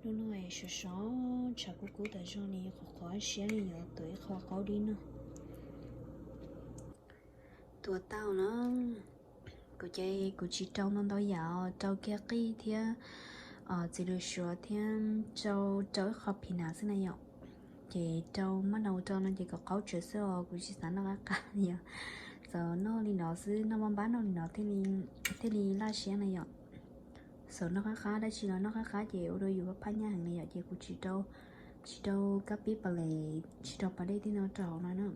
Hnub no sov sov, tshav kub kub tas zog li, qhuav qhuav siab li yuav tuav ib qho qaub dib noj. Tuav tau na, kuv ces kuv tsis rau ntau ntau yam os, rau kiag qij thiab txiv lws suav thiab rau rau ib qho phim nas xwb na yom. Ces rau maj nau rau no ces kom qaub tsawv xwb os, kuv tsis xav noj qab qab li yom. Xav noj li no xwb, noj npab npab noj li no thiaj li laj siab na yom. Xav noj qab qab dab tsi los noj qab qab ces ua rau yus phaj phaj nyaj heev li yom, ces kuv tsis rau, tsis rau kab pib pas les, tsis rau pas dej tej no rau hauv no na.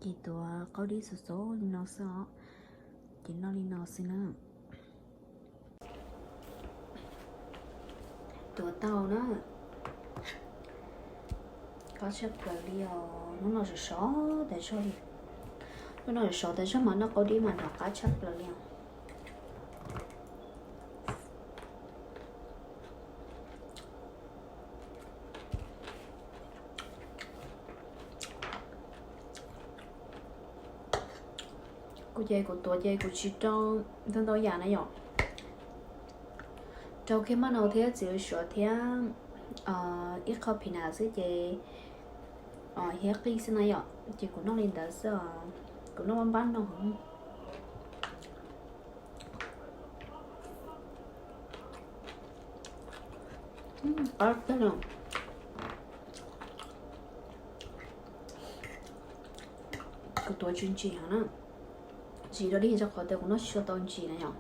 Ces tuav qaub dib xov xov li no xwb os, ces noj li no xwb na. Tuav tau na. Qaub tshaj plaws li os, hnub no sov sov tas zog li. Hnub no sov sov tas zog mas noj qaub dib mas noj qab tshaj plaws li os. Kuv ces kuv tuav ces kuv tsis rau ntau ntau yam na yom. Rau kiag maj nau thiab txiv lws suav thiab ib qho phim nas xwb ces, hiab qij xwb na yom, ces kuv noj li ntawd xwb os, kuv noj npab npab noj. Qab tag li. Kuv tuav tsis ntsim heev na, ntsim dua dib rau qhov tias kuv noj tsis tshua tau ntsim na yom.